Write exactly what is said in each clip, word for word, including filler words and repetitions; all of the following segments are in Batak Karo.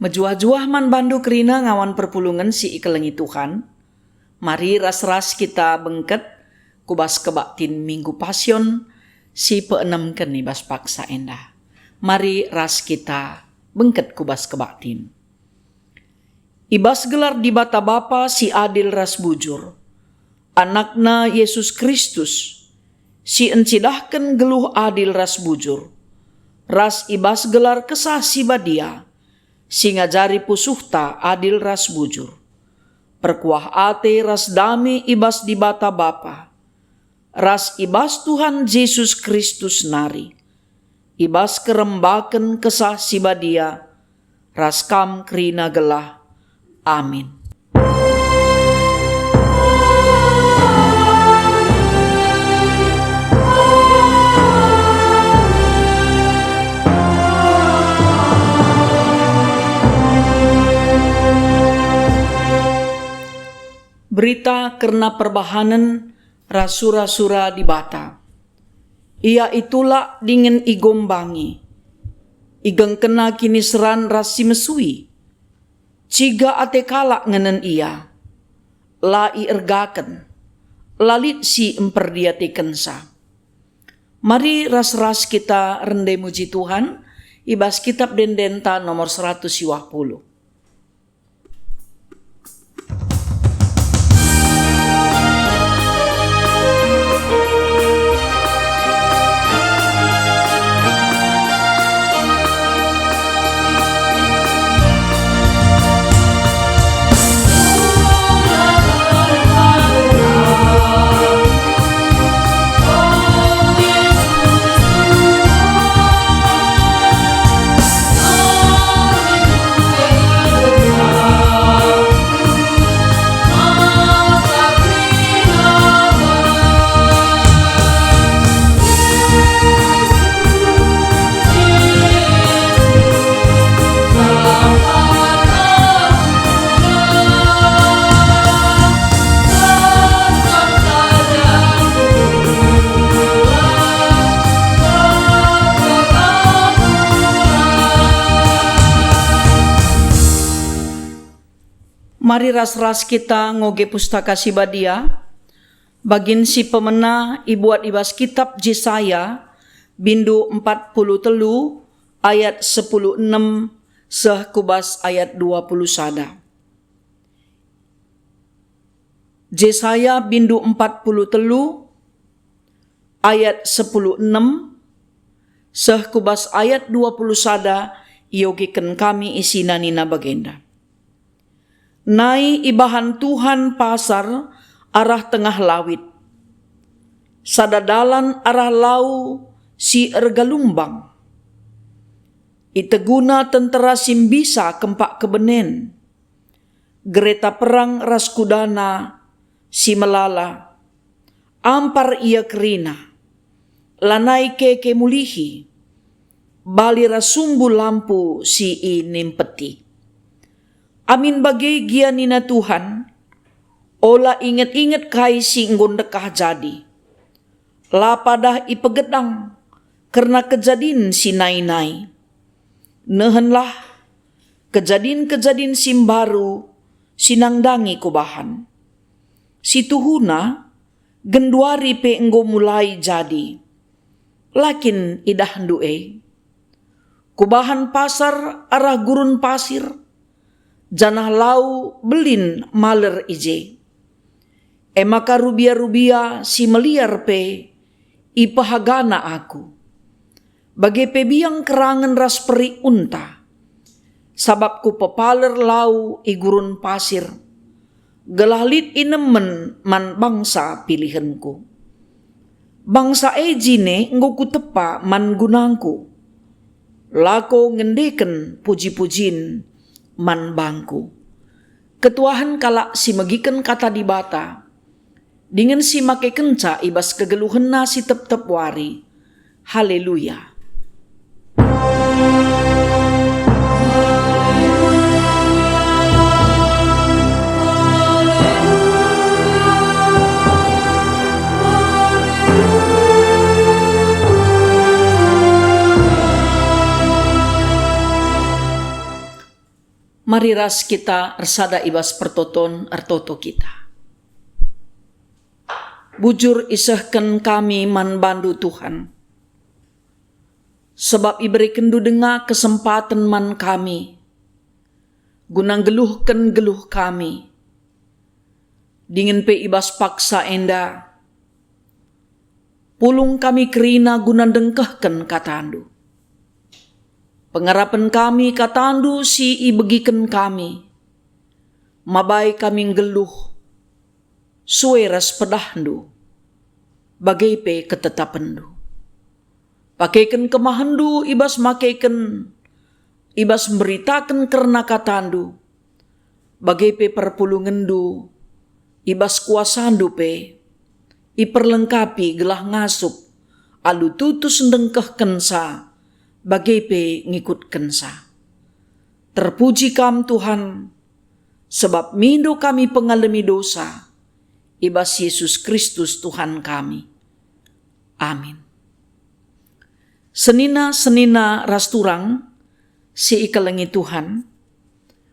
Mejuah-juah man bandu kerina ngawan perpulungen si ikelengi Tuhan. Mari ras-ras kita bengket ku bas kebaktin Minggu Pasion si peenemken i bas paksa enda. Mari ras kita bengket ku bas kebaktin. I bas gelar Dibata Bapa si adil ras bujur, Anakna Yesus Kristus, si encidahken geluh adil ras bujur, ras i bas gelar Kesah Si Badia, si ngajari pusuhta adil ras bujur. Perkuah ate ras dame i bas Dibata Bapa, ras i bas Tuhan Jesus Kristus nari, i bas kerembaken Kesah Si Badia, ras kam kerina gelah. Amin. Berita kerna perbahanen ras sura-sura Dibata. Ia itulak dingen igombangi. Igengkenna kiniseran ras si mesui. Ciga ate kalak ngenen ia. La iergaken. La lit si mperdiatekensa. Mari ras-ras kita rende muji Tuhan i bas Kitab Ende-endenta nomor seratus siwah puluh. Mari ras-ras kita ngoge Pustaka Si Badia. Bagin si pemena ibuat i bas Kitap Jesaya, bindu empat puluh telu, ayat sepuluh enem seh ku bas ayat dua puluh sada. Jesaya bindu empat puluh telu, ayat sepuluh enem seh ku bas ayat dua puluh sada, iogeken kami isina nina bagenda. Nai ibahan Tuhan pasar arah tengah lawit, sada dalan arah lau si ergalumbang. Iteguna tentera si mbisa kempak kebenen, gereta perang ras kudana si melala. Ampar ia kerina, lanai keke mulihi, bali ras sumbu lampu si inimpeti. Amin bage gia nina Tuhan, ola inget-inget kai si enggo ndekah jadi. La padah ipegedang kerna kejadin si nai-nai. Nehenlah, kejadin-kejadin si mbaru si nandangi kubahan. Si tuhuna, genduari pe enggo mulai jadi. La kin idahndu e? Kubahan pasar arah gurun pasir, janah lau belin maler i je. E maka rubia-rubia si meliar pe ipehagana aku, bage pe biang kerangen ras perik unta, sabap kupepaler lau i gurun pasir, gelah lit inemen man bangsa pilihenku. Bangsa e jine enggo kutepa man gunangku, lako ngendeken puji-pujin man bangku. Ketuahen kalak si megiken kata Dibata, dingen si makekenca i bas kegeluhenna si tep-tep wari. Haleluya! Mari ras kita ersada i bas pertoton ertoto kita. Bujur isehken kami man bandu, Tuhan, sebab iberekenndu denga kesempaten man kami, guna nggeluhken geluh kami. Dingen pe i bas paksa enda, pulung kami kerina guna ndengkehken katandu. Pengarapen kami katandu si ibegiken kami, mabai kami nggeluh sue ras pedahndu, bage pe ketetapenndu. Pakeken kemahenndu i bas makeken, i bas mberitaken kerna katandu, bage pe perpulungenndu, i bas kuasandu pe, iperlengkapi gelah ngasup alu tutus ndengkehkenca, bage pe ngikutkenca. Terpuji Kam, Tuhan, sebab mindo kami pengalemi dosa, i bas Yesus Kristus Tuhan kami. Amin. Senina-senina ras turang si ikelengi Tuhan,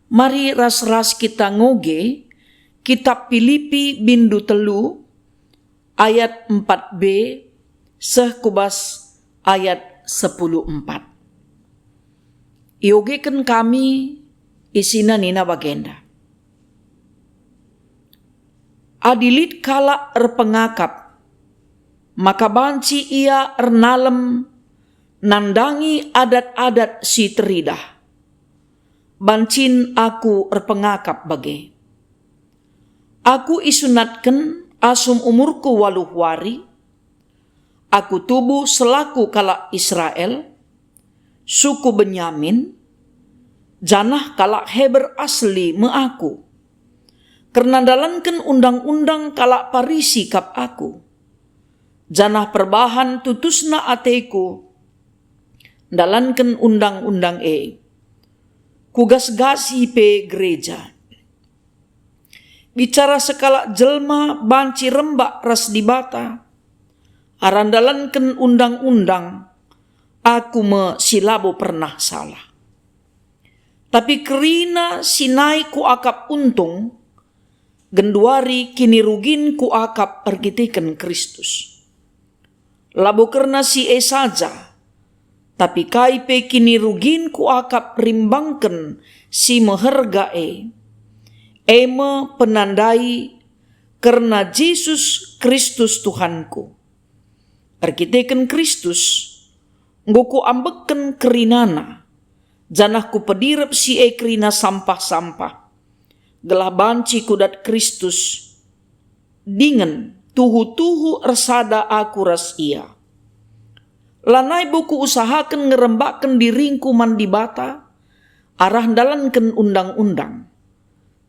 mari ras-ras kita ngoge Kitap Pilipi bindu telu ayat empat b seh ku bas ayat sepuluh empat. Iogeken kami isina nina bagenda, "Adi lit kalak erpengakap, maka banci ia ernalem nandangi adat-adat si teridah. Bancin aku erpengakap bage. Aku isunatken asum umurku waluh wari. Aku tubuh selaku kalak Israel, suku Benyamin, janah kalak Heber asli me aku. Kerna ndalanken undang-undang kalak Parisi kap aku, janah perbahan tutusna ateku ndalanken undang-undang e. Kugasgasi pe gereja. Bicara sekalak jelma banci rembak ras Dibata, arah ndalanken undang-undang, aku me si labo pernah salah. Tapi kerina si nai kuakap untung, genduari kinirugin kuakap erkiteken Kristus. Labo kerna si e saja, tapi kai pe kinirugin kuakap rimbangken si meherga e, e me penandai kerna Jesus Kristus Tuhanku. Erkiteken Kristus, enggo kuambekken kerinana, janah kupedirep si e kerina sampah-sampah, gelah banci kudat Kristus, dingen tuhu-tuhu ersada aku ras Ia. Lanai bo kuusahaken ngerembakken diringku man Dibata arah ndalanken undang-undang,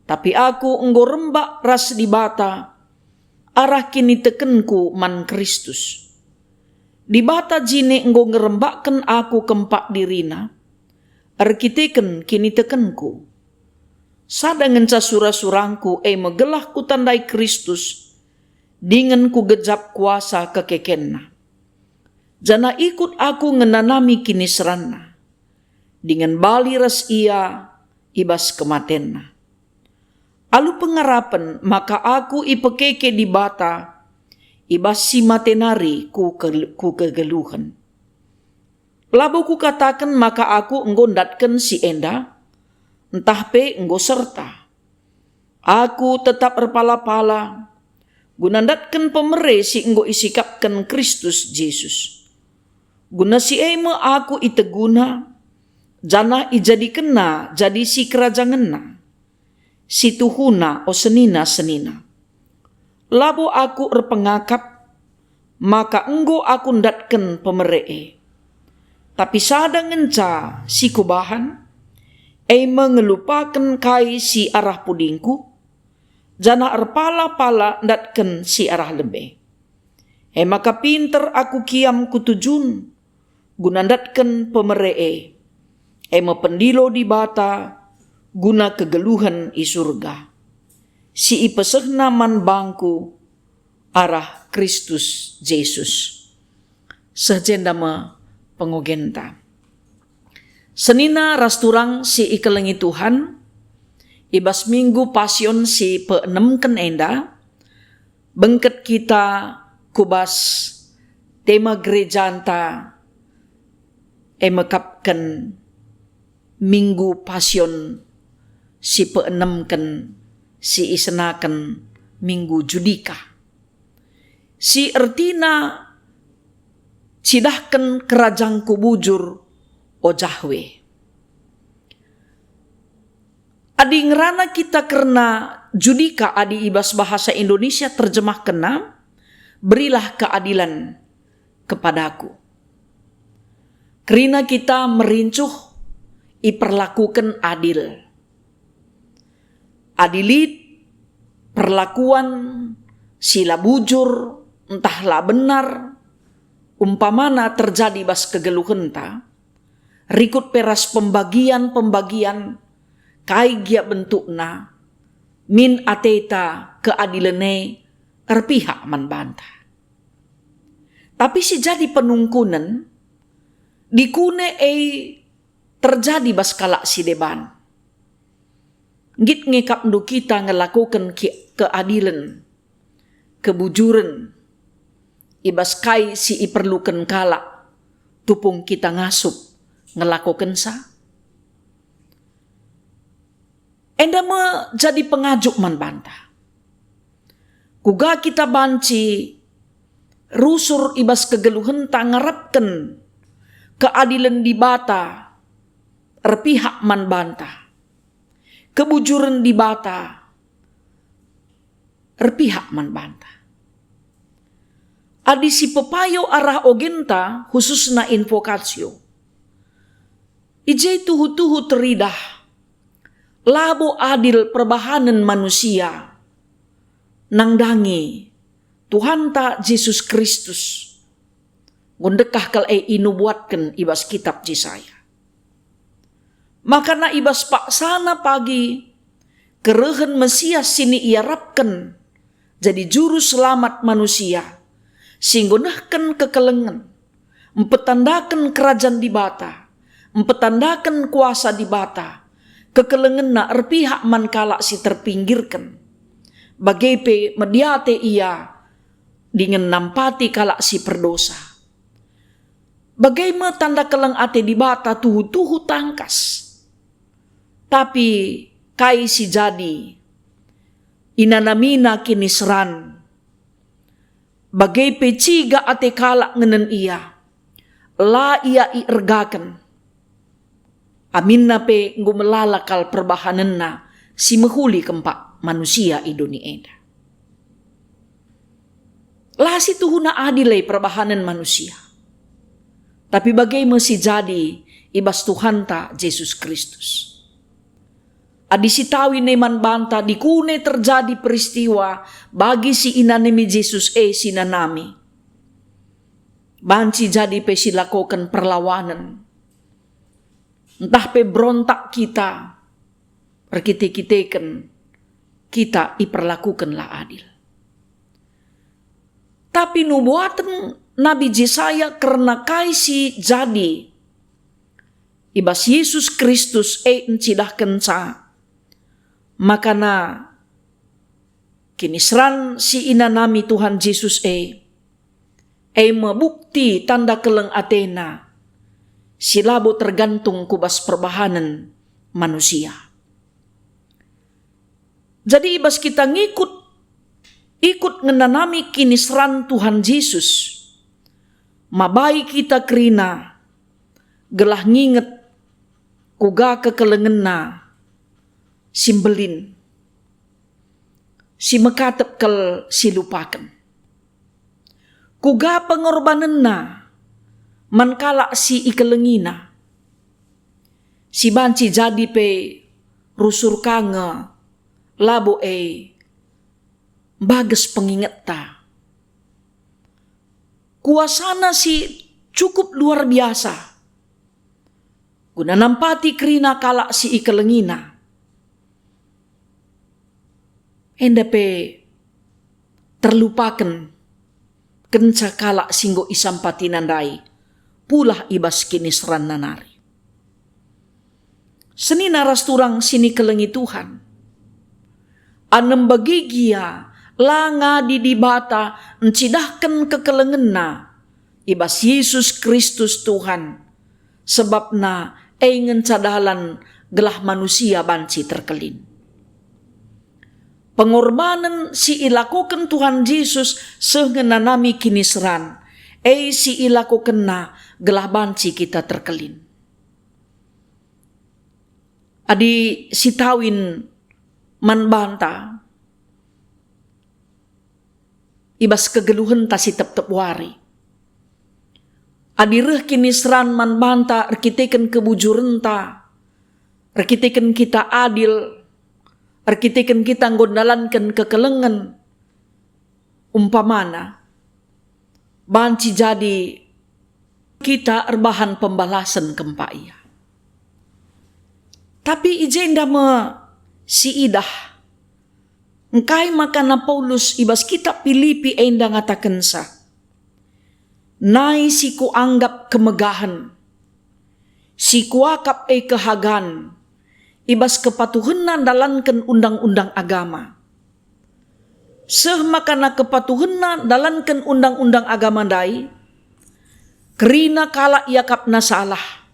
tapi aku enggo rembak ras Dibata arah kinitekenku man Kristus. Dibata jine enggo ngerembakken aku kempak diriNa erkiteken kinitekenku. Sada ngenca sura-surangku, e me gelah kutandai Kristus, dingen kugejap kuasa kekekenNa. Janah ikut aku ngenanami kiniseranNa, dingen bali ras Ia i bas kematenNa. Alu pengarapen maka aku ipekeke Dibata i bas si mate nari ku ke-, ku kegeluhen. Labo kukataken maka aku enggo ndatken si enda, ntah pe enggo serta. Aku tetap erpala-pala, guna ndatken pemere si enggo isikapken Kristus Jesus. Guna si e me aku iteguna, janah ijadikenna jadi sikerajangenna. Si tuhuna, o senina-senina, labo aku erpengakap maka enggo aku ndatken pemere e. Tapi sada ngenca si kubahan, e me ngelupaken kai si arah pudingku, janah erpala-pala ndatken si arah lebe. E maka pinter aku kiam ku tujun, guna ndatken pemere e, e me pendilo Dibata guna kegeluhen i Surga, si ipesehNa man bangku arah Kristus Jesus. Seh jenda me pengogenta. Senina ras turang si ikelengi Tuhan, I bas Minggu Pasion si peenemken enda, bengket kita ku bas tema gerejanta, e mekapken Minggu Pasion si peenemken, si isenaken Minggu Judika, si ertina, "Cidahken kerajangku bujur, o Jahwe." Adi ngerana kita kerna Judika, adi i bas bahasa Indonesia terjemahkenna, "Berilah keadilan kepadaku." Kerina kita merincuh iperlakuken adil. Adi lit perlakuan si la bujur ntah la benar, umpamana terjadi bas kegeluhenta, rikut pe ras pembagian-pembagian kai gia bentukna, min ateta keadilen e erpihak man banta. Tapi si jadi penungkunen, dikune e terjadi bas kalak si deban. Nggit nge kapndu kita ngelakoken ke-, keadilen, kebujuren, i bas kai si iperluken kalak, tupung kita ngasup ngelakokensa? Enda me jadi pengajuk man banta. Kuga kita banci rusur i bas kegeluhenta ngarapken keadilen Dibata erpihak man banta, kebujuren Dibata erpihak man banta. Adi si pepayo arah ogenta, khususna invokasio, i je tuhu-tuhu teridah labo adil perbahanen manusia nandangi Tuhanta Jesus Kristus. Enggo ndekah kal e inubuatken i bas kitab Jesaya. Makana i bas paksana pagi kerehen Mesias si iarapken jadi Juru Selamat manusia, si enggo nehken kekelengen, mpetandaken Kerajan Dibata, mpetandaken kuasa Dibata, kekelengenna erpihak man kalak si terpinggirken. Bage pe mediate Ia dingen nampati kalak si perdosa. Bage me tanda keleng ate Dibata tuhu-tuhu tangkas. Tapi kai si jadi? Inanamina kiniseran. Bage pe ciga ate kalak ngenen ia, la ia iergaken. Aminna pe enggo melala kal perbahanenna si mehuli kempak manusia i doni enda. La situhuna adil e perbahanen manusia, tapi bage me si jadi i bas Tuhanta Jesus Kristus. Adi sitawi neman banta dikune terjadi peristiwa bagi si inanami Jesus e si nanami, banci jadi pe silakoken perlawanen, ntah pe berontak kita, erkite-kiteken kita iperlakuken la adil. Tapi nubuaten Nabi Jesaya kerna kai si jadi i bas Jesus Kristus e ncidahkenca, makana kiniseran si inanami Tuhan Jesus e, e me bukti tanda keleng atena si labo tergantung ku bas perbahanen manusia. Jadi i bas kita ngikut, ikut ngenanami kiniseran Tuhan Jesus, mabai kita kerina gelah nginget kuga kekelengenna si mbelin, si mekatep kal si lupaken. Kuga pengorbanenna man kalak si ikelengina, si banci jadi pe rusur ka nge labo e mbages pengingetta. Kuasana si cukup luar biasa guna nampati kerina kalak si ikelengina. Enda pe terlupaken kenca kalak si enggo isampatina ndai pulah i bas kiniseranna nari. Senina ras turang si nikelengi Tuhan, Anem bagi gia la ngadi Dibata ncidahken kekelengenNa i bas Jesus Kristus Tuhan, sebabna e ngenca dalan gelah manusia banci terkelin. Pengorbanen si ilakoken Tuhan Jesus seh ngenanami kiniseran, e si ilakokenNa gelah banci kita terkelin. Adi sitawin man banta i bas kegeluhenta si tep-tep wari, adi reh kiniseran man banta erkiteken kebujurenta, erkiteken kita adil, erkiteken kita enggo ndalanken kekelengen, umpamana, banci jadi kita erbahan pembalasen kempak ia. Tapi i jenda me si idah, engkai makana Paulus i bas kitab Pilipi enda ngatakensa, "Nai si kuanggap kemegahen, si kuakap e kehagan, i bas kepatuhenna ndalanken undang-undang agama." Seh makana kepatuhenna ndalanken undang-undang agama ndai, kerina kalak iakapna salah.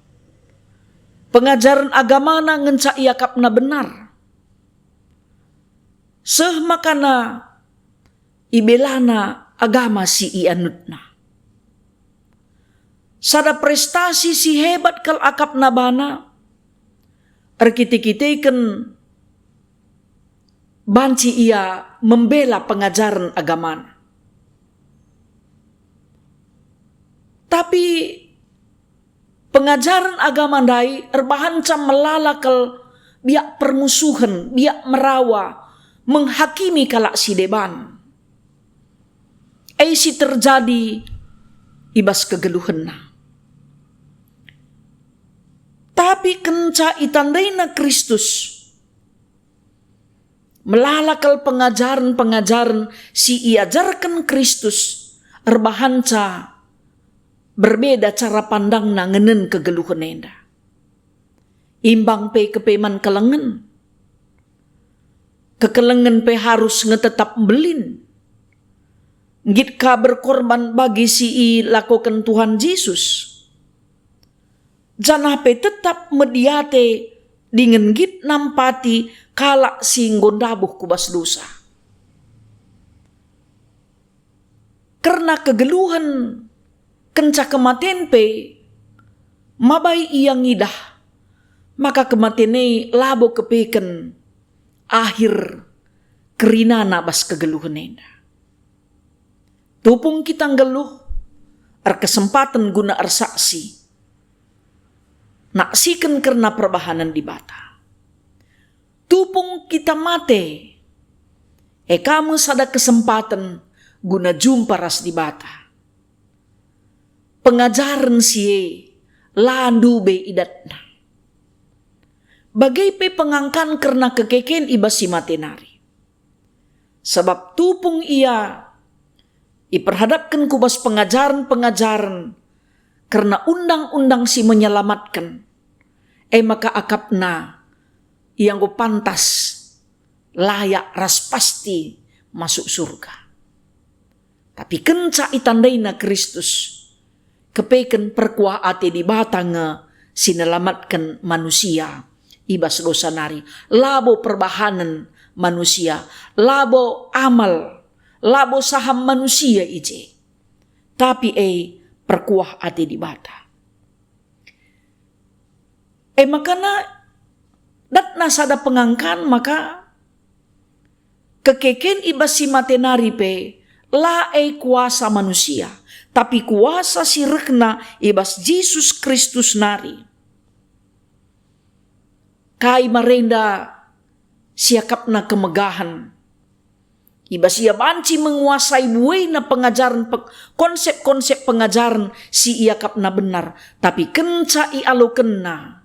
Pengajaren agamana ngenca iakapna benar. Seh makana ibelana agama si ianutna. Sada prestasi si hebat kal akapna bana, erkite-kiteken banci ia membela pengajaren agamana. Tapi pengajaren agama ndai erbahanca melala kal biak permusuhen, biak merawa, menghakimi kalak si deban. E si terjadi i bas kegeluhenna. Tapi kenca itandaina Kristus, melala kal pengajaren-pengajaren si iajarken Kristus erbahanca berbeda cara pandangna ngenen kegeluhen enda. Imbang pe kepe man kelengen. Kekelengen pe harus nge tetap mbelin. Nggit ka berkorban bagi si ilakoken Tuhan Jesus. Janah pe tetap mediate dingen nggit nampati kalak si enggo ndabuh ku bas dosa. Kerna kegeluhen kenca kematen pe, mabai ia ngidah maka kematen e labo kepeken akhir kerinana bas kegeluhen enda. Tupung kita nggeluh, erkesempaten guna ersaksi, naksiken kerna perbahanen Dibata. Tupung kita mate, e ka me sada kesempaten guna jumpa ras Dibata. Pengajaren si e la ndube idatna. Bage pe pengangkan kerna kekeken i bas si mate nari. Sabap tupung ia iperhadapken ku bas pengajaren-pengajaren kerna undang-undang si menyelamatken, e maka akapna ia enggo pantas, layak ras pasti masuk surga. Tapi kenca itandaina Kristus, kepeken perkuah ate Dibata nge si nelamatken manusia i bas dosa nari, labo perbahanen manusia, labo amal, labo saham manusia i je, tapi e perkuah ate Dibata. E makana datna sada pengangkan maka kekeken i bas si mate nari pe la e kuasa manusia, tapi kuasa si rehna i bas Jesus Kristus nari. Kai marenda siakapna kemegahen. I bas ia banci menguasai buena pengajaren pe-, konsep-konsep pengajaren si iakapna benar, tapi kenca ialokenna,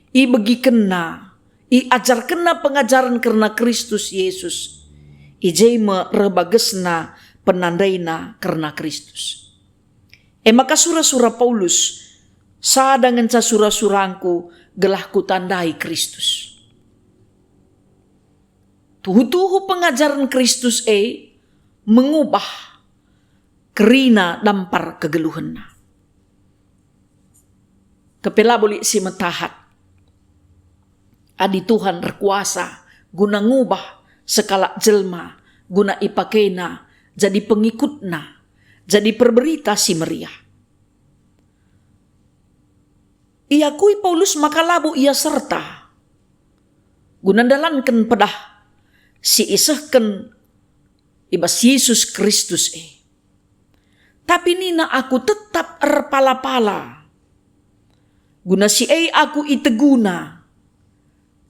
ibegikenna, iajarkenna pengajaren kerna Kristus Jesus, i je me reh bagesna penandaina kerna Kristus. E maka sura-sura Paulus, sada ngenca sura-surangku gelah kutandai Kristus. Tuhu-tuhu pengajaren Kristus e mengubah kerina dampar kegeluhenna. Kepe labo lit si metahat. Adi Tuhan erkuasa guna ngubah sekalak jelma guna ipakena jadi pengikutNa, jadi perberita si meriah. Iakui Paulus maka labo ia serta guna ndalanken pedah si isehken i bas Jesus Kristus e. Tapi nina, "Aku tetap erpala-pala. Guna si e aku iteguna."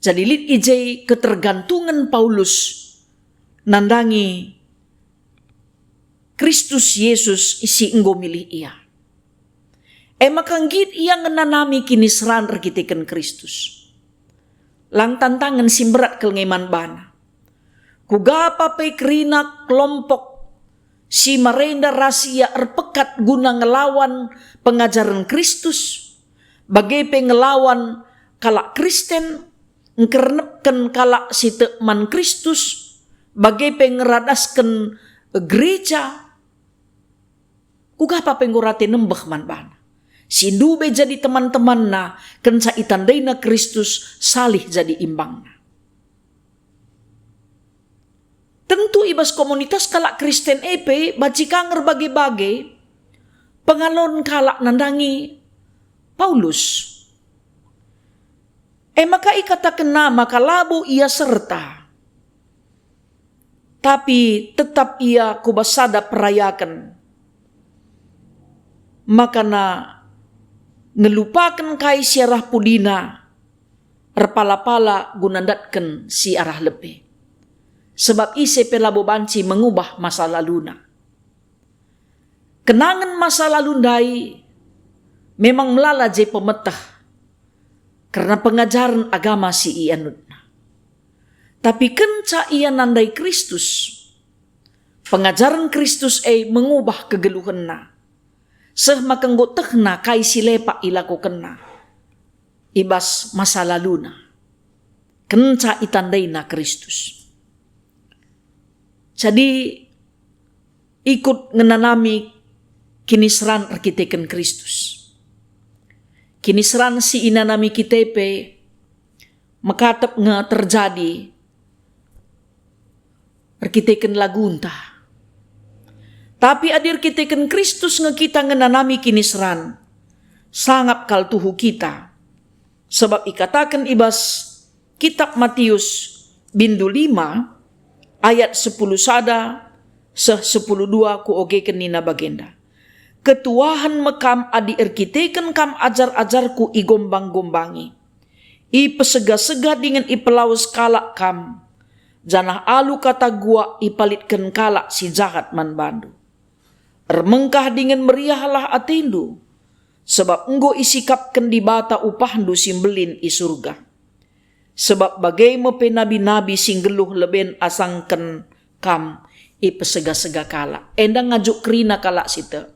Jadi lit i je ketergantungen Paulus nandangi Kristus Jesus si enggo milih ia. E maka nggit ia ngenanami kiniseran erkiteken Kristus. Lang tantangen si mberat kal nge man bana. Kuga pe kerina kelompok si marenda ras ia erpekat guna ngelawan pengajaren Kristus, bage pe ngelawan kalak Kristen, ngkernepken kalak si tek man Kristus, bage pe ngeradasken gereja. Kuga pe enggo rate nembeh man bana. Si ndube jadi teman-temanna kenca itandaina Kristus salih jadi imbangna. Tentu i bas komunitas kalak Kristen e pe banci ka erbage-bage pengalon kalak nandangi Paulus. E maka ikatakenna maka labo ia serta, tapi tetap ia ku bas sada perayaken, makana ngelupaken kai si arah pudina, erpala-pala guna ndatken si arah lebe. Sebab ise pe labo banci mengubah masa laluna. Kenangen masa lalu ndai memang melala je pemeteh kerna pengajaren agama si ianutna. Tapi kenca ia nandai Kristus, pengajaren Kristus e mengubah kegeluhenna, seh maka enggo tehna kai si lepak ilakokenna i bas masa laluna, kenca itandaina Kristus. Jadi, ikut ngenanami kiniseran erkiteken Kristus. Kiniseran si inanami kita pe mekatep nge terjadi erkiteken lagunta. Tapi adi erkiteken Kristus nge kita ngenanami kiniseran, sangap kal tuhu kita. Sebab ikataken i bas Kitap Matius bindu lima ayat sepuluh sada seh sepuluh dua kuogeken nina bagenda, "Ketuahen me kam adi erkiteken kam ajar-ajarku igombang-gombangi, ipesega-sega dingen ipelawes kalak kam, janah alu kata guak ipalitken kalak si jahat man bandu." Ermengkah dingen meriahlah atendu, sebab enggo isikapken Dibata upahndu si mbelin i Surga. Sebab bage me pe nabi-nabi si nggeluh leben asangken kam ipesega-sega kalak, enda ngajuk kerina kalak si tek.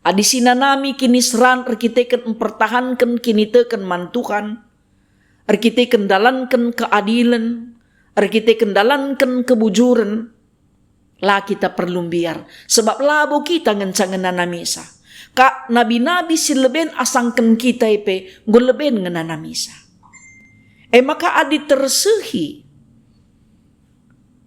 Adi sinanami kiniseran erkiteken mpertahanken kiniteken man Tuhan, erkiteken ndalanken keadilen, erkiteken ndalanken kebujuren, la kita perlu mbiar, sebab labo kita ngenca ngenanamisa. Kak nabi-nabi si leben asangken kita e pe enggo leben ngenanamisa. E maka adi tersehi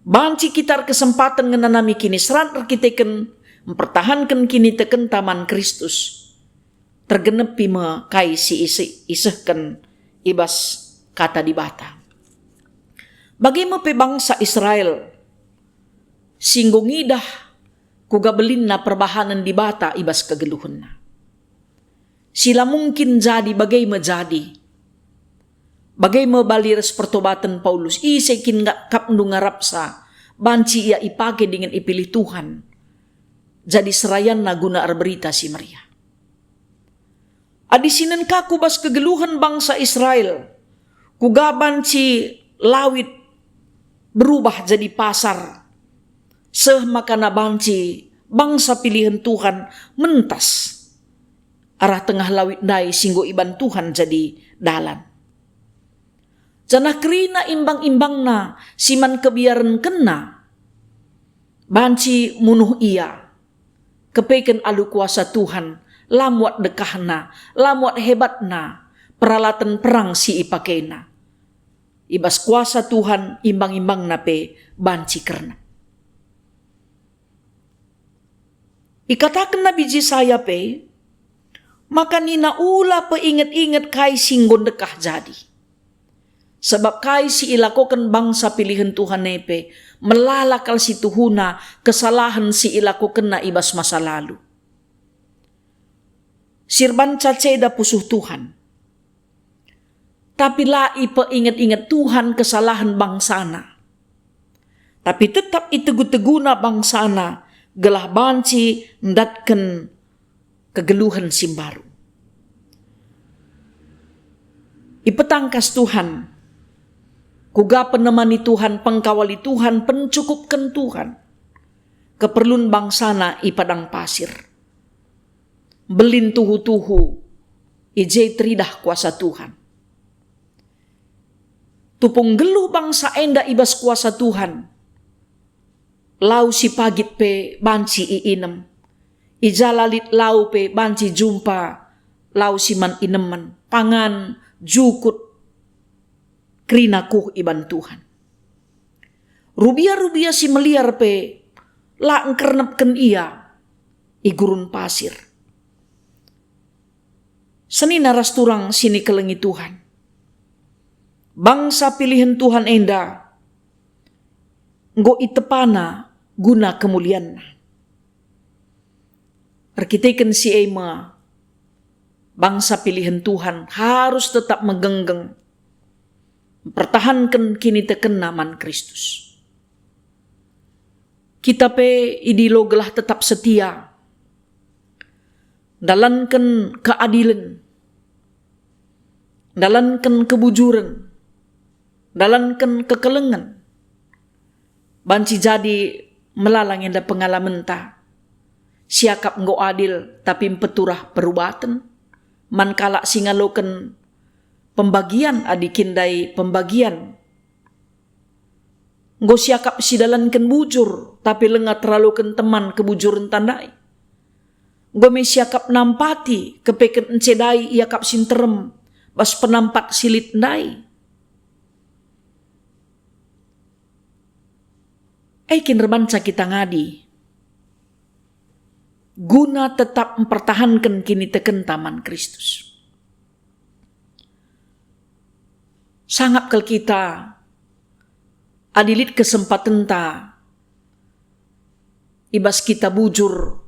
banci kita erkesempaten ngenanami kiniseran erkiteken mpertahanken kinitekenta man Kristus, tergenepi me kai si ise-, isehken i bas Kata Dibata. Bage me pe bangsa Israel si enggo ngidah kuga belinna perbahanen Dibata i bas kegeluhenna. Si la mungkin jadi bage me jadi. Bage me bali ras pertobaten Paulus, "Ise kin nga-, akapndu ngarapsa, banci ia ipake dingen ipilih Tuhan jadi serayanna guna erberita si meriah." Adi sinen ka ku bas kegeluhen bangsa Israel, kuga banci lawit berubah jadi pasar, seh maka banci bangsa pilihen Tuhan mentas arah tengah lawit ndai si enggo iban Tuhan jadi dalan. Janah kerina imbang-imbangna si man kebiarenkenna banci munuh ia. Kepeken alu kuasa Tuhan, la muat dekahna, la muat hebatna, peralatan perang si ipakena. I bas kuasa Tuhan imbang-imbangna pe banci kernep. Ikataken Nabi Jesaya pe, maka nina, "Ula peinget-inget kai si enggo ndekah jadi." Sabap kai si ilakoken bangsa pilihen Tuhan e pe melala kal si tuhuna kesalahen si ilakokenna i bas masa lalu. Si erbanca ceda pusuh Tuhan. Tapi la ipeinget-inget Tuhan kesalahen bangsaNa. Tapi tetap itegu-teguNa bangsaNa gelah banci ndatken kegeluhen si mbaru. Ipetangkas Tuhan, kuga penemani Tuhan, pengkawali Tuhan, pencukupken Tuhan keperlun bangsaNa i padang pasir. Mbelin tuhu-tuhu, i je teridah kuasa Tuhan. Tupung nggeluh bangsa enda i bas kuasa Tuhan. Lau si pagit pe banci iinem. I ja la lit lau pe banci jumpa lau si man inemen, pangan, jukut, kerina kuh i ban Tuhan. Rubia-rubia si meliar pe la engkernepken ia i gurun pasir. Senina ras turang si nikelengi Tuhan. Bangsa pilihen Tuhan enda enggo itepana guna kemulianNa. Erkiteken si e me, bangsa pilihen Tuhan harus tetap megenggeng, mpertahanken kinitekenna man Kristus. Kita pe idilo gelah tetap setia, ndalanken keadilen, ndalanken kebujuren, ndalanken kekelengen. Banci jadi melala nge enda pengalamenta. Siakap enggo adil, tapi mpeturah perubaten man kalak si ngaloken pembagian adi kin ndai pembagian. Enggo siakap sidalanken bujur, tapi langa teraloken teman kebujurenta ndai. Enggo me siakap nampati, kepeken encedai iakap si nterem bas penampat si lit ndai. E kin erbanca kita ngadi guna tetap mpertahanken kinitekenta man Kristus. Sangap kal kita adi lit kesempatenta i bas kita bujur,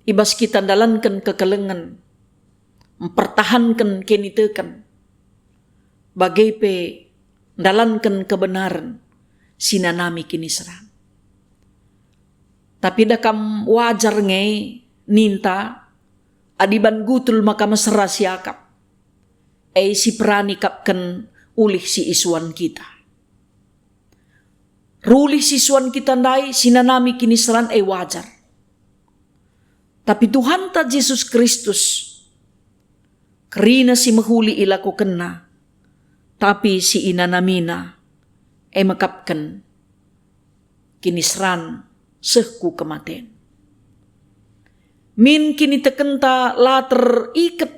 i bas kita ndalanken kekelengen, mpertahanken kiniteken, bage pe ndalanken kebenaren si nanami kiniseran. Tapi da kam wajar nge ninta, adi ban gutul maka mesera siakap, e si perani kapken ulih si isuan kita. Rulih si isuan kita ndai si nanami kiniseran e wajar. Tapi Tuhanta Jesus Kristus, kerina si mehuli ilakokenNa, tapi si inanamiNa, e mekapken kiniseran seh ku kematen. Min kinitekenta la teriket,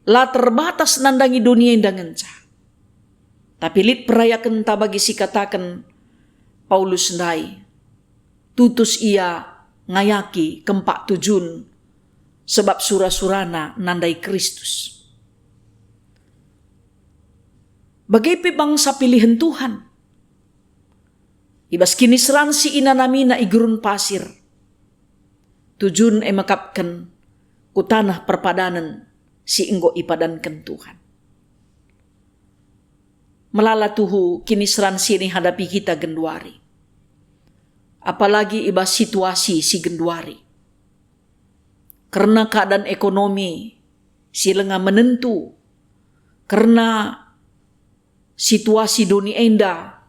la terbatas nandangi doni enda ngenca. Tapi lit perayakenta bagi si kataken Paulus ndai. Tutus ia ngayaki kempak tujun, sebab sura-surana nandai Kristus. Bage pe bangsa pilihen Tuhan. I bas kiniseran si inanamina i gurun pasir, tujun e mekapken ku taneh perpadanen si enggo ipadanken Tuhan. Melala tuhu kiniseran si ihadapi kita genduari, apalagi i bas situasi si genduari. Kerna keadaan ekonomi si langa menentu, kerna situasi doni enda,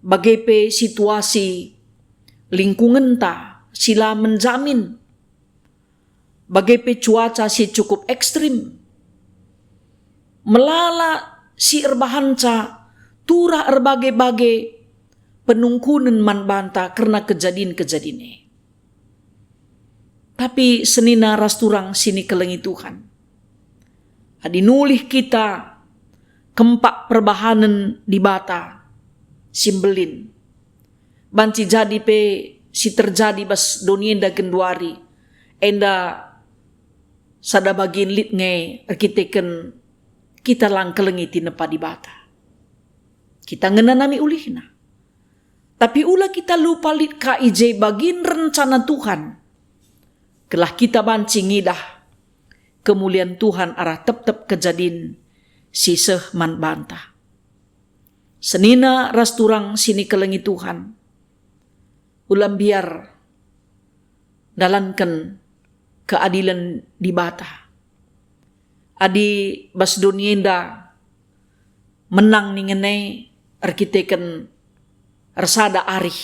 bage pe situasi lingkungenta si la menjamin, bage pe cuaca si cukup ekstrim. Melala si erbahanca turah erbage-bage penungkunen man banta kerna kejadin-kejadin e. Tapi senina ras turang si nikelengi Tuhan, adi nulih kita kempak perbahanen Dibata si mbelin, banci jadi pe si terjadi bas doni enda genduari, enda sada bagin lit nge erkiteken kita la ngkelengi tinepa Dibata. Kita ngenanami ulihna. Tapi ula kita lupa lit ka i je bagin rencana Tuhan, gelah kita banci ngidah kemulian Tuhan arah tep-tep kejadin si seh man banta. Senina ras turang si nikelengi Tuhan, ula mbiar ndalanken keadilen Dibata. Adi bas doni enda menang ningen e erkiteken ersada arih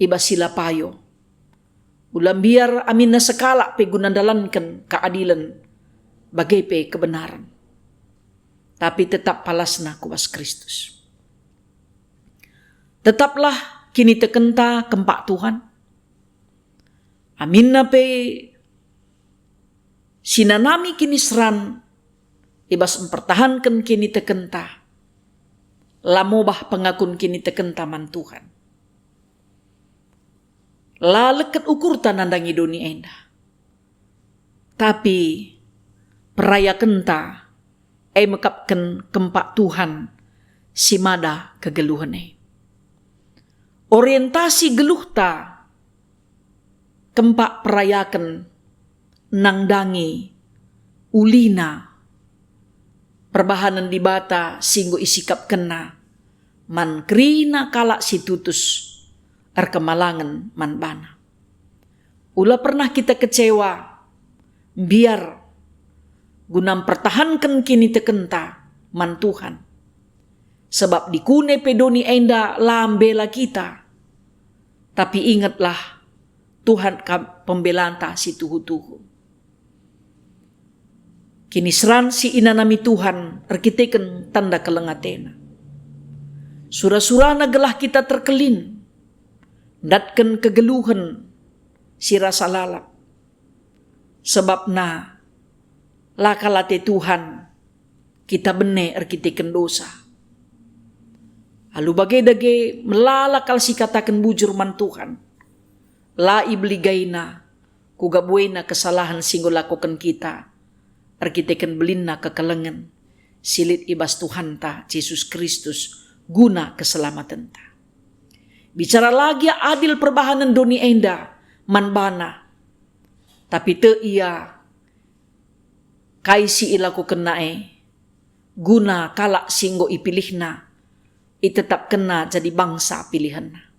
i bas si la payo, ula mbiar aminna sekalak pe guna ndalanken keadilen, bage pe kebenaren. Tapi tetap palasna ku bas Kristus. Tetaplah kinitekenta kempak Tuhan. Aminna pe si nanami kiniseran i bas mpertahanken kinitekenta, la mobah pengakun kinitekenta man Tuhan. La leket ukurta nandangi doni enda. Tapi perayakenta e mekapken kempak Tuhan si mada kegeluhen e. Orientasi geluhta kempak perayaken nandangi ulina perbahanen Dibata si enggo isikapkenNa man kerina kalak si tutus erkemalangen man baNa. Ula pernah kita kecewa, mbiar, guna mpertahanken kinitekenta man Tuhan. Sebab dikune pe doni enda la mbela kita. Tapi ingetlah, Tuhan kap pembelanta si tuhu-tuhu. Kiniseran si inanami Tuhan erkiteken tanda keleng ateNa. Sura-suraNa gelah kita terkelin, ndatken kegeluhen si rasa lalap. Sebabna la kal ate Tuhan kita bene erkiteken dosa. Alu bage dage melala kal sikataken bujur man Tuhan. La ibeligaina, kuga buena kesalahen si enggo lakoken kita, erkiteken belinna kekelengen si lit i bas Tuhanta Jesus Kristus guna keselamatenta. Bicara la gia adil perbahanen doni enda man baNa, tapi tek ia kai si ilakokenNa e, guna kalak si enggo ipilihNa, itetapkenNa jadi bangsa pilihenNa.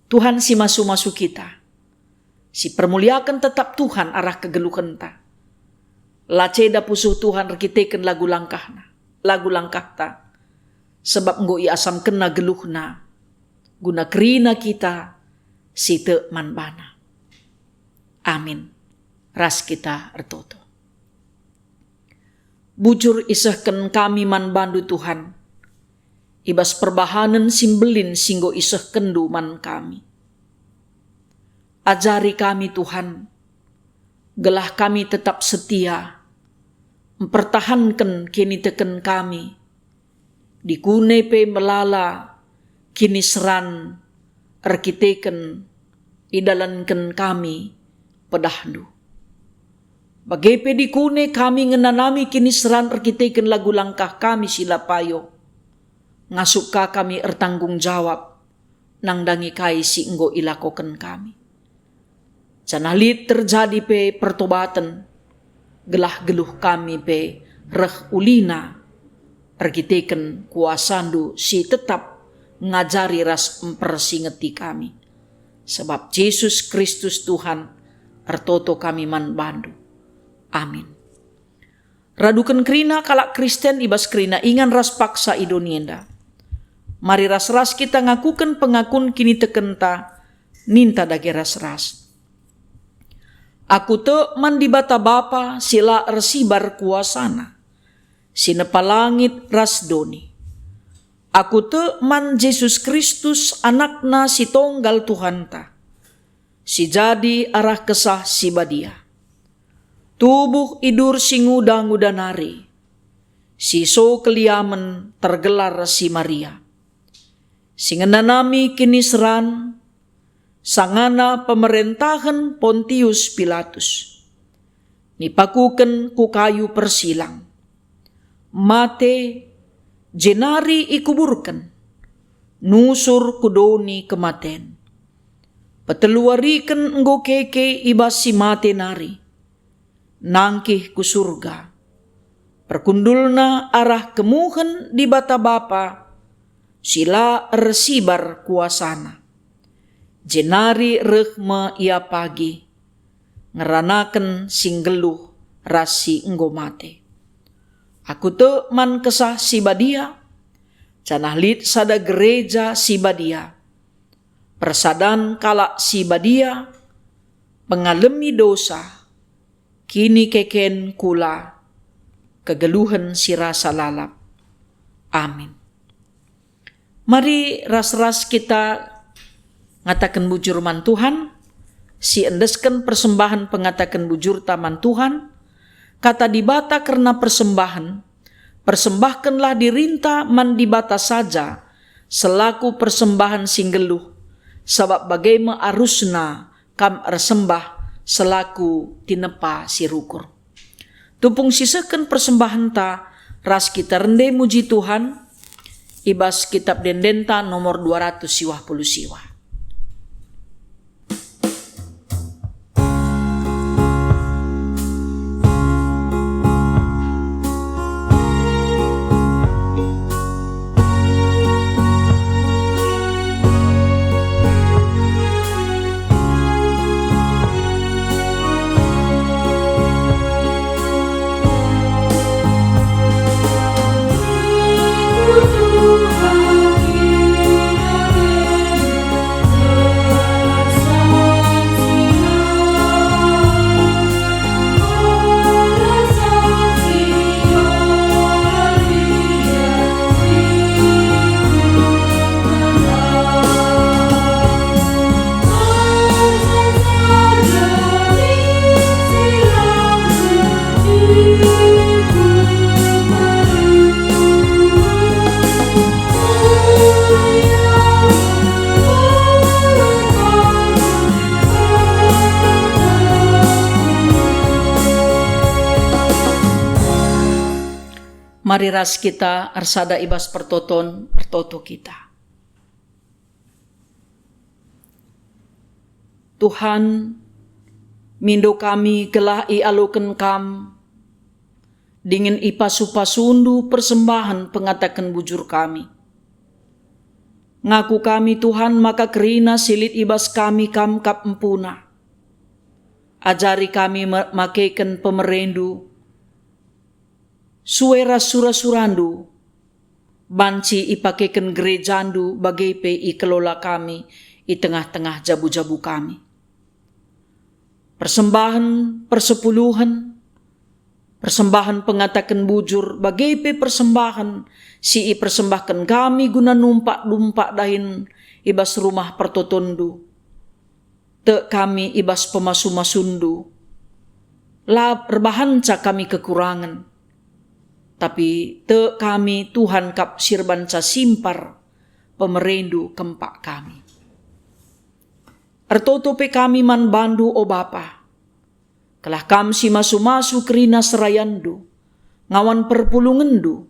Tuhan si masu-masu kita, si permuliaken tetap Tuhan arah kegeluhenta. La ceda pusuh Tuhan erkiteken lagu langkahNa, lagu langkahta, sebab enggo iasamkenNa geluhNa guna kerina kita si tek man baNa. Amin. Ras kita ertoto. Bujur isehken kami man baNdu, Tuhan, i bas perbahanen si mbelin si enggo isehkenNdu man kami. Ajari kami, Tuhan, gelah kami tetap setia, mpertahanken kiniteken kami, dikune pe melala kiniseran erkiteken idalanken kami pedahNdu. Bage pe dikune kami ngenanami kiniseran erkiteken lagu langkah kami si la payo, ngasup ka kami ertanggung jawab nandangi kai si enggo ilakoken kami. Janah lit terjadi pe pertobaten, gelah geluh kami pe reh ulina, erkiteken kuasaNdu si tetap ngajari ras mpersingeti kami. Sebab Jesus Kristus Tuhan, ertoto kami man baNdu. Amin. Raduken kerina kalak Kristen i bas kerina ingan ras paksa i doni enda. Mari ras-ras kita ngakuken pengakun kinitekenta, ninta dage ras-ras. Aku tek man Dibata Bapa si la ersibar kuasaNa, si nepa langit ras doni. Aku tek man Jesus Kristus, AnakNa si Tonggal Tuhanta, si jadi arah Kesah Si Badia. Tubuh idur si nguda-nguda nari, si so keliamen tergelar si Maria, si ngenanami kiniseran sangana pemerentahen Pontius Pilatus. Nipakuken ku kayu persilang, mate, jenari ikuburken, nusur ku doni kematen. Peteluariken enggo keke i bas si mate nari, nangkih ku Surga. Perkundulna arah kemuhen Dibata Bapa si la ersibar kuasaNa. Jenari reh me Ia pagi, ngeranaken si nggeluh ras si enggo mate. Aku tek man Kesah Si Badia, janah lit sada gereja si badia, persadan kalak si badia, pengalemi dosa, kinikeken kula, kegeluhen si rasa lalap. Amin. Mari ras-ras kita ngataken bujur man Tuhan, si endesken persembahen pengataken bujurta man Tuhan. Kata Dibata kerna persembahen, "Persembahkenlah dirinta man Dibata saja selaku persembahen si nggeluh, sabap bage me arusna kam ersembah selaku tinepa si rukur." Tupung sisehken persembahenta ras kita rende muji Tuhan, i bas Kitab Ende-endenta nomor dua ratus siwah puluh siwah. Mari ras kita ersada i bas pertoton, ertoto kita. Tuhan, mindo kami gelah ialoken Kam dingen ipasu-pasuNdu persembahen pengataken bujur kami. Ngaku kami, Tuhan, maka kerina si lit i bas kami Kam kap empuna. Ajari kami me-, makeken pemereNdu sue ras sura-suraNdu, banci ipakeken gerejaNdu bage pe ikelola kami i tengah-tengah jabu-jabu kami. Persembahen persepuluhen, persembahen pengataken bujur, bage pe persembahen si ipersembahken kami guna numpak-dumpak dahin i bas rumah pertotonNdu. Tek kami i bas pemasu-masuNdu. La erbahanca kami kekurangen, tapi tek kami, Tuhan, kap si erbanca simpar pemereNdu kempak kami. Ertoto pe kami man baNdu, o Bapa, gelah Kam si masu-masu kerina serayanNdu, ngawan perpulungenNdu,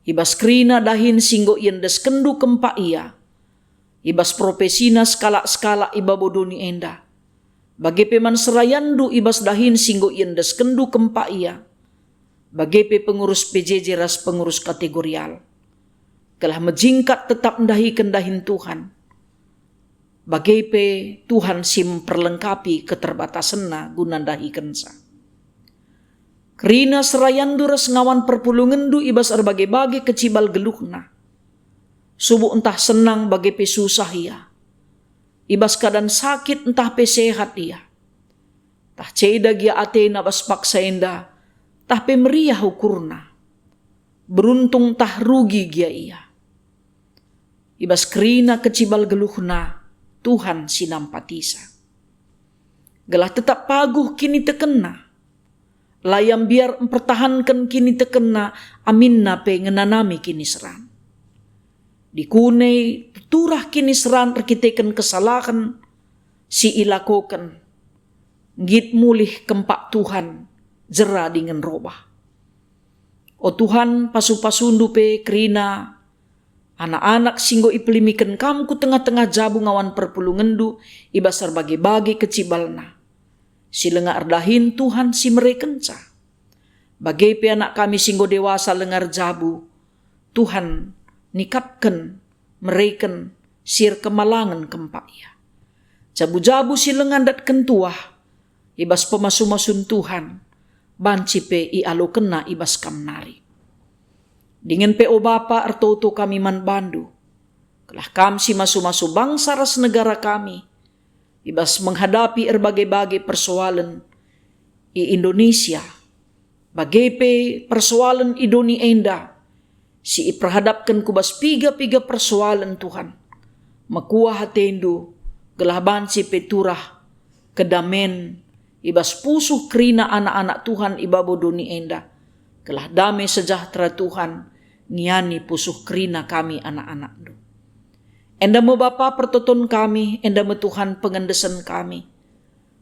i bas kerina dahin si enggo iendeskenNdu kempak ia, i bas propesina sekalak-sekalak i babo doni enda, bage pe man serayanNdu i bas dahin si enggo iendeskenNdu kempak ia, bage pe pengurus P J J ras pengurus kategorial, gelah mejingkat tetap ndahiken dahin Tuhan, bage pe Tuhan si mperlengkapi keterbatasenna guna ndahikenca. Kerina serayanNdu ras ngawan perpulungenNdu i bas erbage-bage kecibal geluhna, subuk ntah senang bage pe susah ia, i bas keadan sakit ntah pe sehat ia, ntah ceda gia atena bas paksa enda, ntah pe meriah ukurna. beruntung tah rugi gia ia. I bas kerina kecibal geluhna, Tuhan si nampatisa. Gelah tetap paguh kinitekenna, la ia mbiar mpertahanken kinitekenna aminna pe ngenanami kiniseran. Dikune turah kiniseran erkiteken kesalahen si ilakoken, nggit mulih kempak Tuhan, jera dingen robah. O Tuhan, pasu-pasundu pe kerina anak-anak si enggo ipelimiken Kam ku tengah-tengah jabu ngawan perpulungenndu i bas erbage-bage kecibalna, si langa erdahin Tuhan si merekenca. Bage pe anak kami si enggo dewasa langa erjabu, Tuhan nikapken, mereken, si erkemalangen kempak ia. Jabu-jabu si langa ndatken tuah, i bas pemasu-masun Tuhan, banci pe ialokenna i bas Kam nari. Dingen pe, o Bapa, ertoto kami man bandu, gelah Kam si masu-masu bangsa ras negara kami, i bas menghadapi erbage-bage persoalen i Indonesia, bage pe persoalen i doni enda, si iperhadapken ku bas piga-piga persoalen, Tuhan. Mekuah atendu, gelah banci pe turah kedamen i bas pusuh kerina anak-anak Tuhan i babo doni enda, gelah dame sejahtera Tuhan ngiani pusuh kerina kami anak-anakndu. Enda me Bapa pertoton kami, enda me Tuhan pengendesen kami.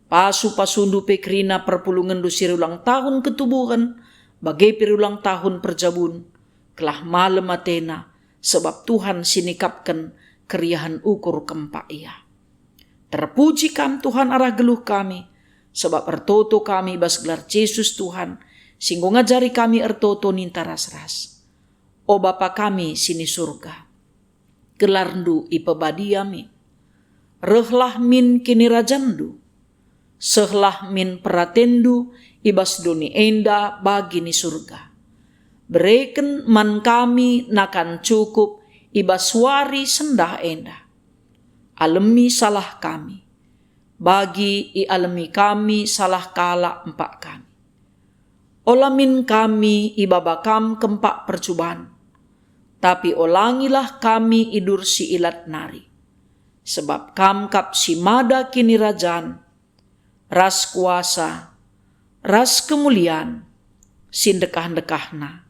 Pasu-pasundu pe kerina perpulungenndu si riulang tahun ketubuhen, bage pe riulang tahun perjabun, gelah malem atena, sebab Tuhan si nikapken keriahen ukur kempak ia. Terpuji Kam, Tuhan, arah geluh kami, sebab ertoto kami bas gelar Jesus, Tuhan, si enggo ngajari kami ertoto ninta ras-ras. O Bapa kami si ni Surga, gelarNdu ipebadia min. Rehlah min kinirajanNdu. Sehlah min peratenNdu i bas doni enda bagi ni Surga. Bereken man kami nakan cukup i bas wari sendah enda. Alemi salah kami, bagi ialemi kami salah kalak empak kami. Ola min kami ibaba Kam kempak percuban, tapi olangilah kami idur si ilat nari, sebab Kam kap si mada kinirajan, ras kuasa, ras kemulian si ndekah-ndekahna.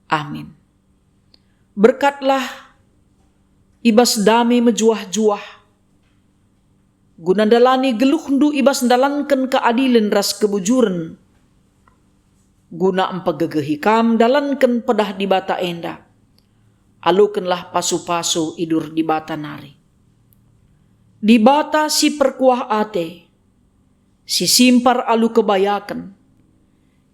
Amin. Berkatlah i bas dame mejuah-juah, guna ndalani geluhndu i bas ndalanken keadilen ras kebujuren, guna mpegegehi kam ndalanken pedah Dibata enda. Alokenlah pasu-pasu idur Dibata nari. Dibata si perkuah ate, si simpar alu kebayaken,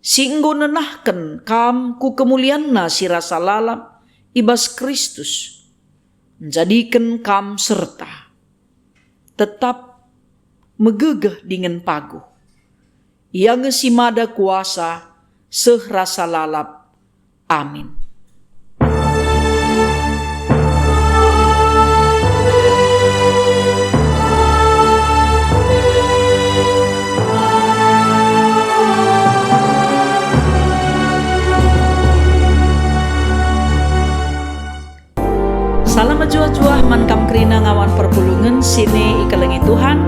si enggo nenahken kam ku kemulianNa si rasa lalap i bas Kristus, njadiken kam serta tetap megegeh dingen paguh. Ia nge si mada kuasa seh rasa lalap. Amin. Salam mejuah-juah man kam kerina ngawan perpulungen sini ikelengi Tuhan.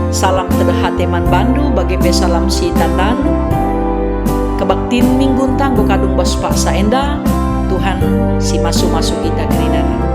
Salam tedeh ate man bandu, bage pe salam si tandan. Kebaktin minggu ntah enggo kadung bas paksa enda, Tuhan si masu-masu kita kerinana.